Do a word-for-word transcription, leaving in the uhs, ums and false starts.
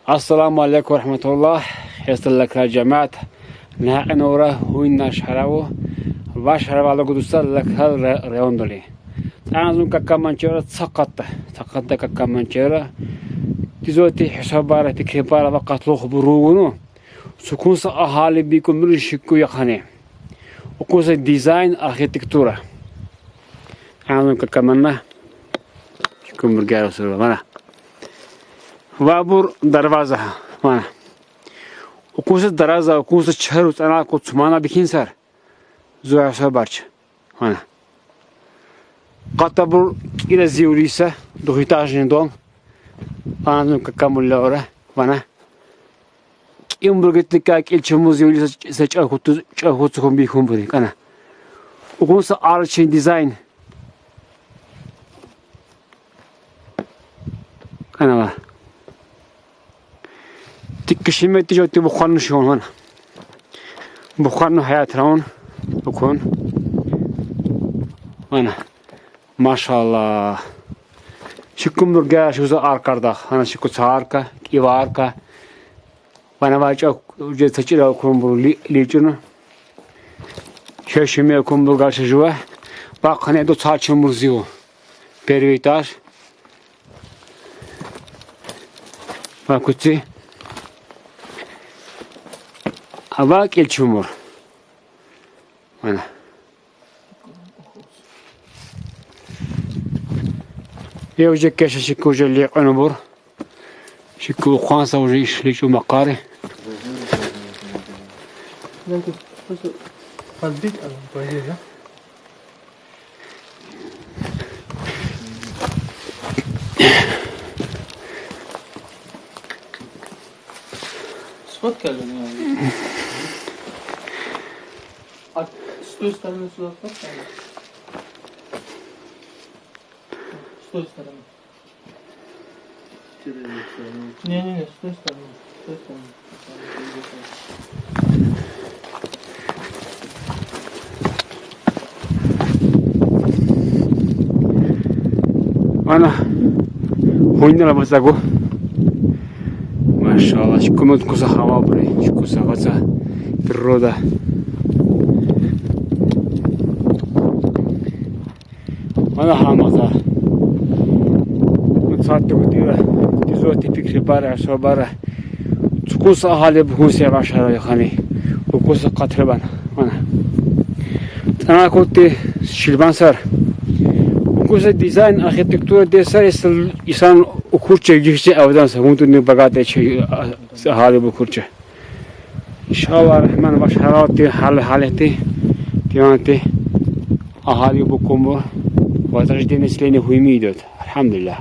Ассаламу алейкум ва рахматуллах. Хестелле край жамаат. Нагьакьнура гьуйна шарав, ва шаравалугу дуста лакал ра-, райондали. Тӏанзун какаманчера цакъатта. Цакъатта какаманчера. Дизоти гьисабара, фикирбара ва къатлу хубуругуну. Цукунса агьали бикумри шикку яхани. Укунса дизайн, архитектура. Ану какаманна. Шикумбур гярусура, вана. Ва бур дарваза, вана. Укунса дарваза, укунса чару, цӏана ку цумана бихинсар. Зуяса барч. Вана. Къатабур кӏира зивриса, двухэтажный дом. Ану какамулла ора, вана. Кӏимбур гитника кӏил чумур зивлиса, са чӏахуту, чӏахуту хумби хумбури, кӏана. Укунса арчин дизайн. Кӏана ва. Тиккишиме тижо ти буханну шон, вана. Буханну гьаят раун, укун. Вана. Машалла. Шикумбур гяш уза аркардах. Гьана шику царка, кӏиварка. Вана вача уже цачира кумбур ли-, личуна. Шешиме кумбур гаш жува. Бакъ гьане ду цачумбур зиво. Первый этаж. Ва куци. Ава кӏил чумур. Вана. Е уже кеша шику уже лекьунбур. Шику уханса уже иш личу макъари. Подбить, а, пойдёт, да? Сфоткали, ну. А с той стороны сюда сфоткали? С той стороны. Не-не-не, с той стороны, с той стороны. Вана, гьуйнала вацагу. Машалла, шикумут куса гьава бури, шикуса ваца природа. Вана гьамаза. Муцатта гутира, дизоти фикирбара, собара. Цукуса агьали букунсе вашара яхани. Укуса къатребан. Вана. Тана кутти шилбан сар. Укуса дизайн, архитектура де сар, ис-, исан укурча гишче авдан са, внутренний богатый че, а, агьали букурча. Иншалла рахман, вашара ти гьал-, гьалати, тиянти агьали букумбур, возрождение селения гьуйми идёт. Альхамдулиллах.